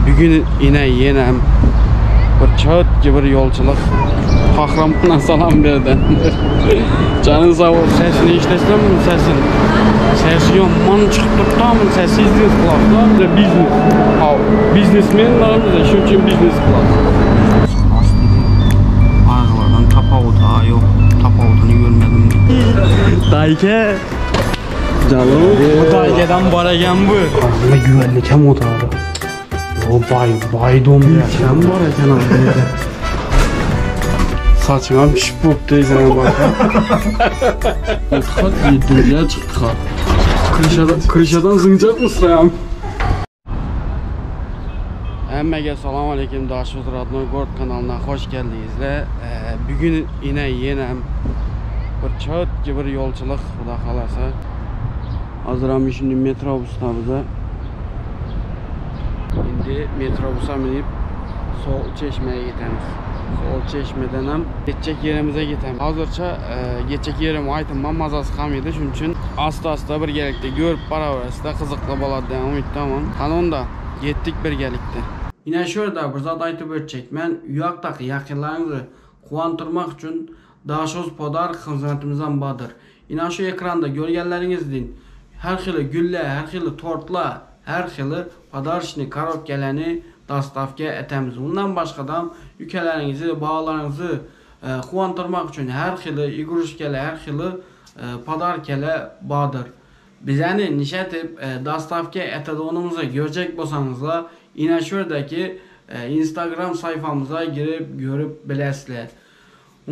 Bugün ine ýenem bir çötki bir ýolçulyk. Kahramandan salam berdi. Canın sağ ol. Sesini işlesem sesin. Sesi ýaman çykyp durdy sesi biznes klasda bize biznes. Ha, biznesmen bize şun üçin biznes klas. Klas dedi. Arkalardan tapawut ha yok. Tapawutyny görmedim. Dayke. Canım. Bu daykeden baragen bu. Aslında güvenlik hem otağı. O bay, bay dom hem bar eken abi. Saçıma pişip bop deysen bak. Kat yedinciye çıktık ha. Krişadan, krişadan zıncak mısın ya? Hemmege salam aleyküm Daşuz Radnoy Gord kanalına hoş geldinizler. Ee, bugün yine yenem bir çöt bir yolculuk Xuda xalasa. Hazıram şimdi metrobusda bize. Indi metrobusa minip Sol Çeşme'ye gidemiz. Sol Çeşme'den hem geçecek yerimize gidemiz. Hazırça e, geçecek yerim aytımdan mazası kalmaydı. Şunun için asta asta birgelikte görüp baraverse kızıklı bolady diýen umytdaman. Hany onda getdik birgelikde. Ine şu ýerde bir zat aýtyp ötjek. Men uýakdaky ýakynlaryňyzy guwantyrmak üçin Daşoguz podark hyzmatymyzam bardyr. Ine şu ekranda görýänleriňizdin her hili gülle, her hili tortla, her hili podarçnyý korobkeleni dostawka etemiz. Mundan başgadam ükeleriňizi, balalaryňyzy guwantyrmak üçin her hili igruşkele, her hili podarkele bardyr. Bizeni nişetip dostawka etedonymyzy görjek bolsaňyzla ine şuradaki instagram sayfamyza girip görüp bilesizler.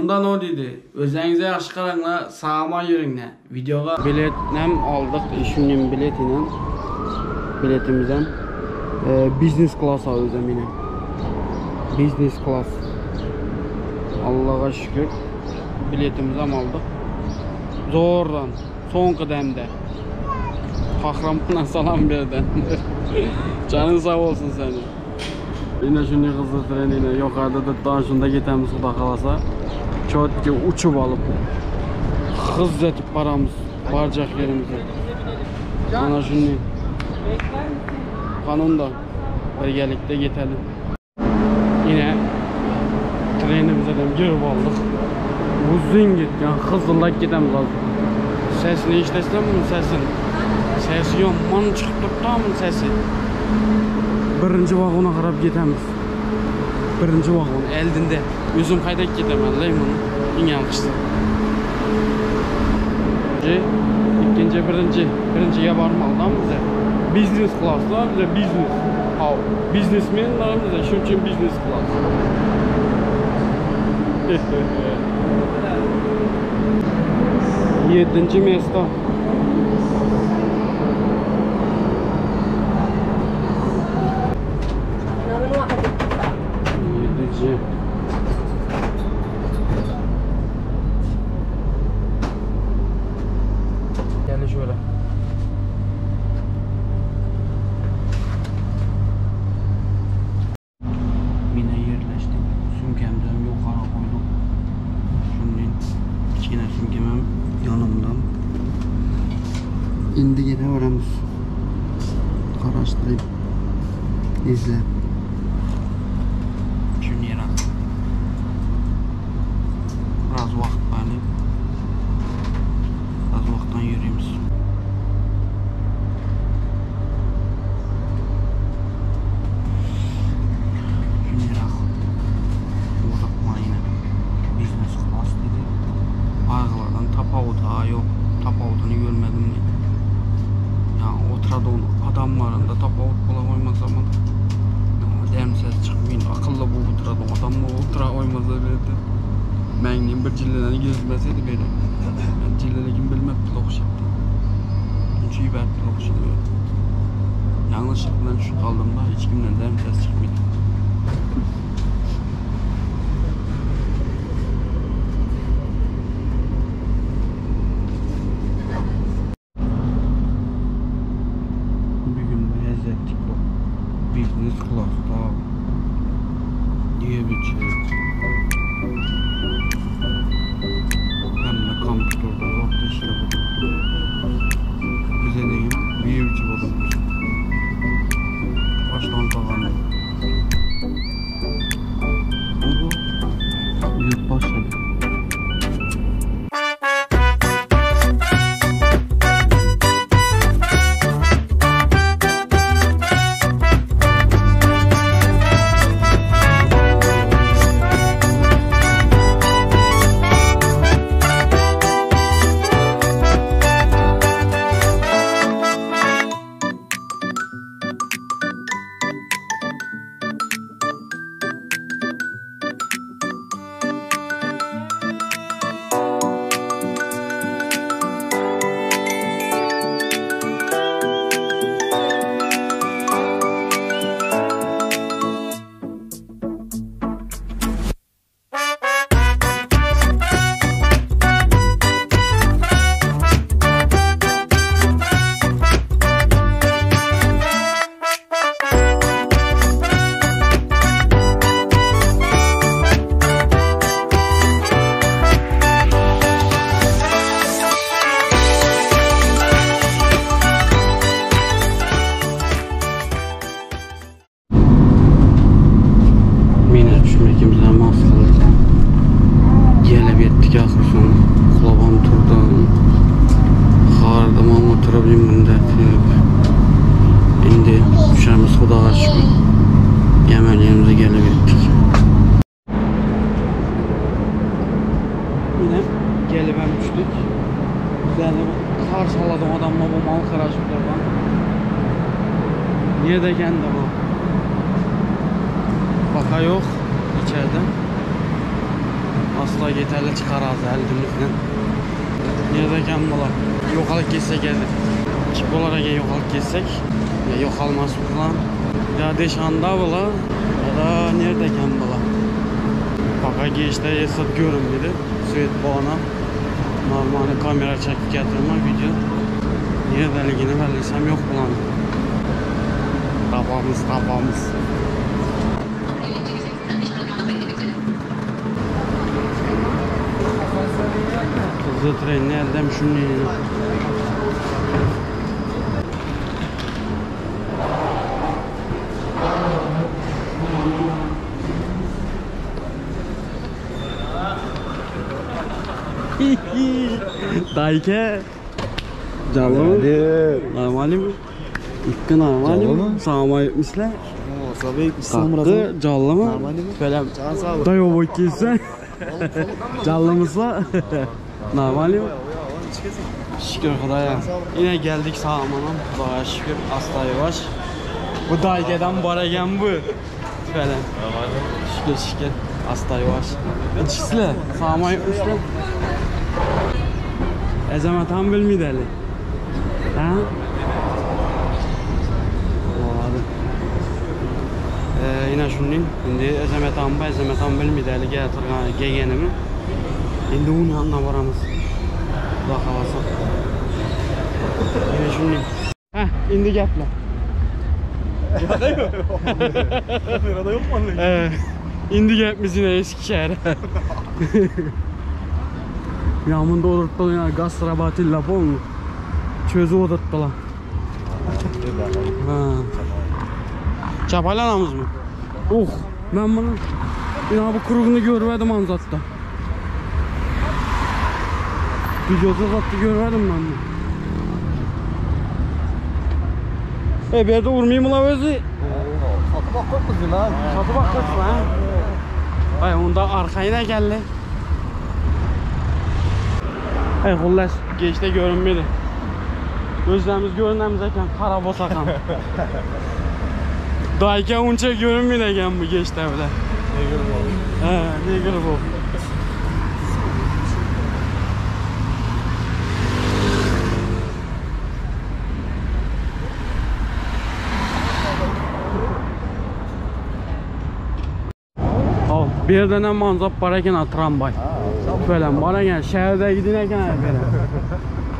Unda no diýdi. Özleňize ýagşy garaňla sag-aman ýörüňle. Wideoga biletnem aldyk işimden bilet inen biletimizem biznes klasa özem ine biznes klas Allaga şükür biletimizem aldyk zordan soňky demde Kahramandan salam berdi Janyň sag bolsun seniň. Ine şuny gyzly tren ine ýokarda durdy şunda getemiz Huda halasa. Çotki uçup alyp hız etip baramyz barjak ýerimize. Ana şuny. Kanunda birgelikde getelim. Ine trenimize dem girip aldyk. Uzun gitýän hyzzyldap gidemiz azar. Sesini eşidesizlermi munuň sesini? Sesi ýaman çykyp durdy munuň sesi. Birinji wagona garap gidemiz. Birinji wagon eldinde. Özüm haýdap gidemen-leý muny iň ýalňyşsam. Ikinji, birinji, birinjiye barmalydan bize. Biznes klasda bize biznes. Haw, biznesmen bar bize, şonuň üçin biznes klas. Ýedinji mesta. Ýedinji. Gel şöyle. Mine ýerleşdik. Süňkämizem ýokara goýduk. Şundan kiçgine süňkemem ýanymda. Indi gideberemiz. Garaşdyryp izläp. Şunýerak. Biraz wagt bardy. Biraz wagtdan ýörimiz. Şunýerak. Uzakma ýene. Biznes klas diýdi. Baglardan tapawuty ýok. Tapawutyny görmedim diýdi. Ýa oturady adamlarynda tapawut bola goýmasa Ýa dem ses çykmyn akylly bu oturady adam otura goýmasa berdi. Meňňin bir jilleleni gezmeseydi beri. Ben jillelekim bilmepdi ogşapdy. Üçü iberipdi ogşady. Yanlışlık bilen düşüp kaldым da hiç kimden dem ses çykmady. Bugün bu lezzetlik bu. Business class'ta diye bir şey. Hem de kompüterde uzakta işle bu. Bize neyim? Bir buçuk odamız. Baştan tavanı. Yox içeride. Asla yeterli çıkar az elimizden. Nerede bular? Yo'qolib ketsak edi. Kim bo'lar ekan yo'qolib ketsak? Ya yo'qolmas bular. Ya Deşanda bular. Ya da nerede ekan bular? Пока geçti esat görünmedi. Свет bağına. Normalde kamera çekip getirme video. Neredeligini bilsem yok bulan. Tapamız tapamız. Hızlı tren nereden şunu Dayke. Canlı mı? Normali mi? İkki normali mi? Sağma etmişler. Kalktı, canlı mı? Falan. Dayı o boy kelsen. Canlı mısın? Normali mi? Şükür Xudaya. Yine geldik sağ amanam. Xudoya şükür. Asta yavaş. Bu daygeden bor ekan bu. Falan. Şükür şükür. Asta yavaş. İçkisizlar. Sağma etmişler. Azamat ham bilmaydi hali. Ha? Bo'ladi. Ee, yine shunday. Endi Azamat ham bu Azamat ham bilmaydi hali turgan kelganimni. Endi uni yoniga boramiz. Xudo xohlasa. Yine shunday. Ha, endi gaplar. Kamerada yok mu anne? Ee, indi gelmiş yine Eskişehir'e. Ya bunda oturttular ya gastrobatilla polnu. Çözü oturttular. Ha. Çapalanamız mı? Oh, ben bunu ya bu kurugunu görmedim anzatta. Videoda zattı görmedim ben bunu. E bir yerde vurmayayım la özü. Satıp akıp lan. Satıp akırsın ha. Ay onda arkayına geldi. Ey xullas geçte görünmedi. Gözlerimiz görünemiz ekan qara bo'lsak ham. Dayka uncha görünmeydi ekan bu geçte bile. Negir bu. He, negir bu. Oh, bir yerden hem manzap bar ekan ha, tramvay. Falan bar ekan, şehirde gidin ekan ha, böyle.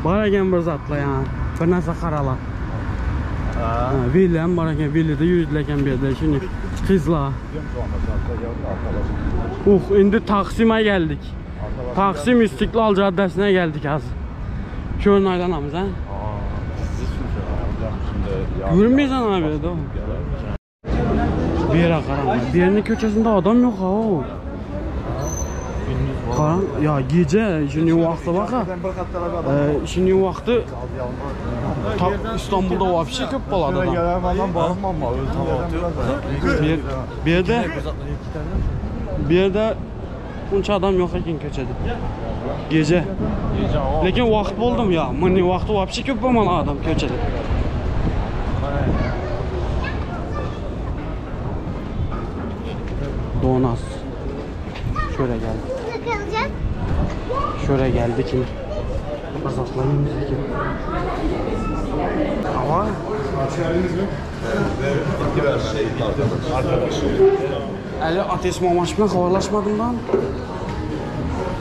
Bar ekan bir zatlar yani. Bir narsa qaralar. Ha, Villa ham bor ekan, villada yurdilar ekan bu yerda. Shuni qizlar. Uh, endi Taksim'e geldik. Taksim İstiklal Caddesi'ne geldik az. Şöyle aylanamız ha. Görünmeyeceksin abi değil mi? Bir yere qaram. Bir yerinin köşesinde adam yok ha o. Qaram, ya gece şimdi vaqti bak ha. Ee, şimdi vaqti ta İstanbul'da вообще köp bo'ladi adam. Bir, bir yerde bir yerde uncha adam yo'q ekan ko'chada. Gece. Lekin vaqt bo'ldim ya. Mini vaqti вообще ko'p bo'lmadi adam ko'chada. Donas. Şöyle geldi. Kalacak. Şöyle geldi ki. Azatlayayım ki. Ama Ali ateş mamaş bilan xabarlashmadim ben.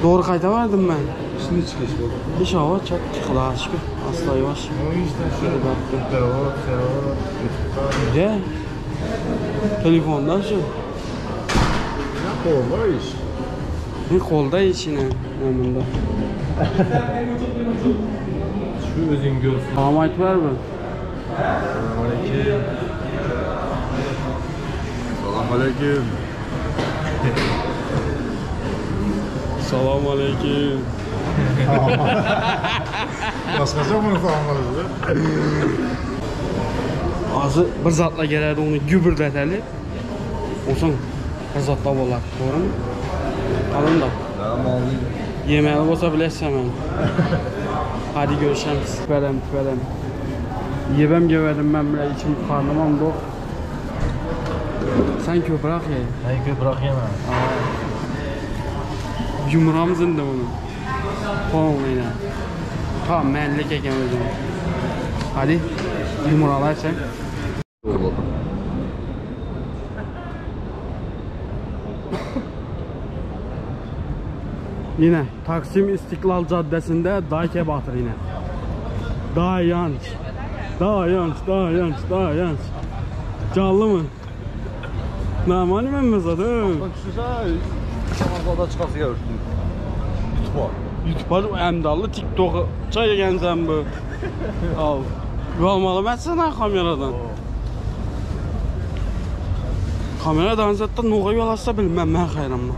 Doğru qaytaverdim ben. Şimdi çıkış oldu. İnşallah çok Xudoga şükür. Asla yavaş. De. Telefondan şu. Kolda iş. Ne qo'lda ishini bunda. Şu özün görsün. Tamam aytib bu. Selamünaleyküm. Selamünaleyküm. Salam aleyküm. Başkaca bunu tamamlarız. Hozir bir zotlar keladi uni gubirlatadi. Olsun bir zotlar bo'ladi, to'g'rimi? Qalin da. Yemeli bo'lsa bilasizlar meni. Hadi görüşemiz. Tüfelem tüfelem. Yebem gevedim ben bile içim karnım am dok. Sen ko'proq ye. Men ko'proq yeyman. Yumuramiz endi buni. Polniyni. Tam menlik ekan o'zi. Hadi yumuralarsan. Yine Taksim İstiklal Caddesi'nde Dayke Batır yine. Dayanç. Dayanç, dayanç, dayanç. Canlı mı? Namani mi zaten? Tushsa, Şamazada chiqasiga urdim. Yutib YouTube'a emdallı TikTok'a çay yegensen bu. Al. Yuvalmalı ben sana kameradan. Kameradan zaten noğa yol açsa bilmem ben hayranım.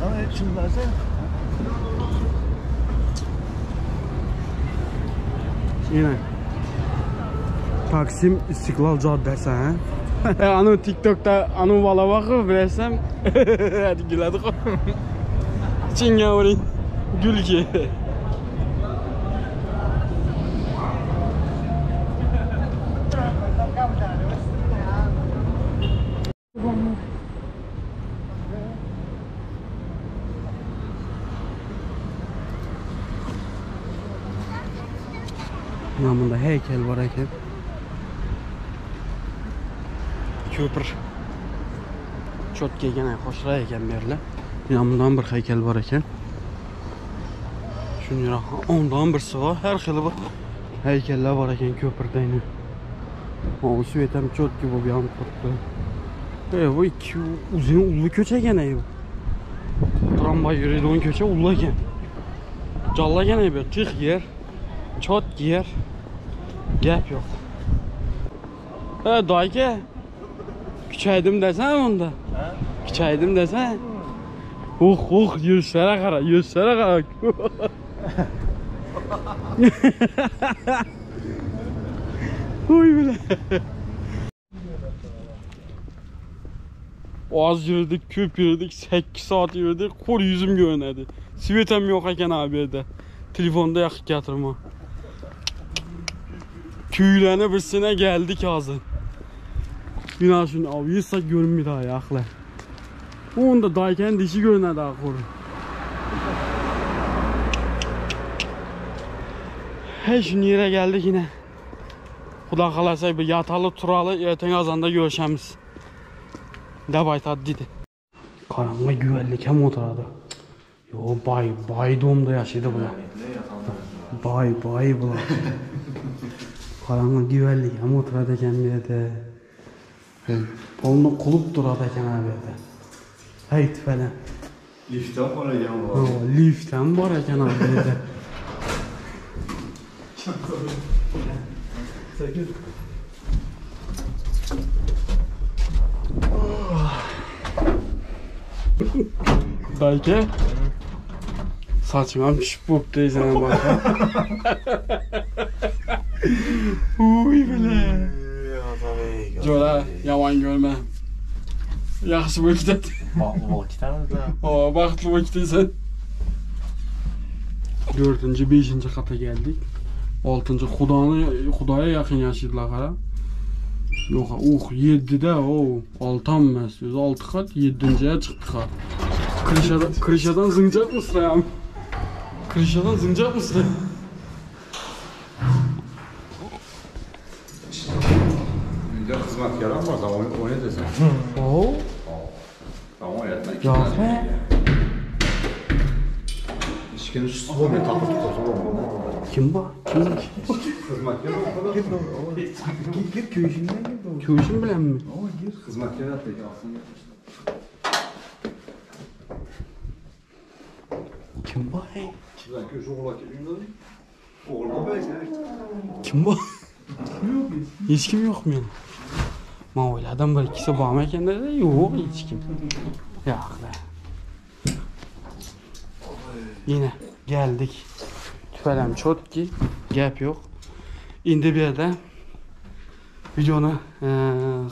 Ana kimlersen? Yine. Taksim İstiklal Caddesi ha. Anu TikTok'ta anu bala bakıp bilesem. Hadi güledik. Çinge vurayım. Gül ki. Yanında heykel var heykel. Köpür. Cho'tka ekan, qo'shra ekan bu yerlar. Yanından bir heykel var ekan. Shunday ondan birisi var. Her xili bir heykellar var ekan ko'pirda endi. O svet ham cho'tka bo'lib yonib turibdi. E, bu ikki uzun ulli ko'cha ekan ey bu. Tramvay yuradigan ko'cha ulli ekan. Jollagan ey bu. Tiq yer. Chot yer. Gap yo'q. Ha, dayke. Kuchaydim desam unda. Kuchaydim desa. Uh uh yuzlari qara, yuzlari qara. Uy bile. Az yürüdük, köp yürüdük, 8 saat yürüdük, qo'l yuzim ko'rinadi. Svet ham yo'q ekan abi yerda. Telefonda yoqib getirma. Tüylerine birsine geldik hazır. Bina şunu abi yırsak görünmüyor daha yakla. Onda dayken dişi görünür daha koru. Hey şunu yere geldik yine. Xuda xalasa bir yatalı turalı ertəngə azanda görüşəmiz. Davay dedi. Qaranlık güvenlik hem oturadı. Yo bay bay domda yaşaydı bular. Bay bay bular. Qaranlık güvenlik hem oturadı ekan bu yerda. Polni qulib turadi ekan bu yerda. Hey falan. Liftdan bor ekan bu. Lift ham bor ekan bu yerda. Belki saçım ham tushib bo'pti deysan bak. Uy bile. Jo'ra yomon ko'rma. Yaxshi bo'lib ketadi. Baxtli bo'lib ketamiz-da. O, baxtli bo'lib ketasan. 4-chi, 5-chi qatga keldik. 6-chi Xudoni Xudoga yaqin yashaydilar qara. Yo'q, uh 7da, o 6 ham emas, o'zi 6 qat, 7-ga chiqdik ha. Krişadan, krişadan zıncak mısın ya? Krişadan zıncak mısın? Uyda xizmatkor ham bor, sen o'ynaysan. Oo. Tamam o'ynatma. Yo'q be. Eshikni suvga taqib tursa Kim bu? Kim? Xizmatkor Gir gir köyüşünden gir. Kuyushim bilanmi? Xizmatkor Kim bu? Hey? Kim bu? Hech kim yo'qmi? Men o'yladim bir ikkisi bormi ekan dedi. Yo'q, hech kim. Yo'q. Yine geldik. Tüfelem çotki, gap yo'q. Endi bu yerda videoni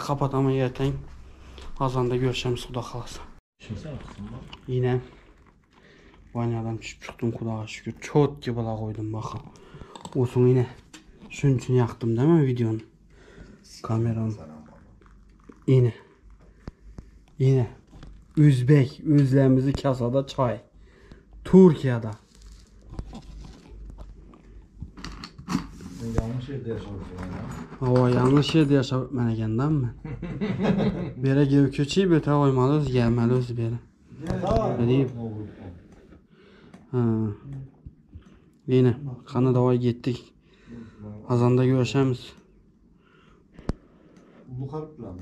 kapataman ertang. Azanda görüşemiz Xudo xolasa. Yine vanyadan tushib chiqdim Xudoga shukr. Chotki bo'la qo'ydim bakın. Olsun yine. Şunun için yaktım değil mi videonu? Kameranı. Ine. Ine. Özbek özlerimizi kasada çay. Türkiye'de. Yanlış yerde yaşamışsın ya. Hava yanlış yerde yaşab men ekenden mi? Bere gelip köçeyip öte koymalı öz gelmeli öz bere. Ne diyeyim? Ha. Yine kanı davay gittik. Azanda görüşemiz. Bu kalp lan.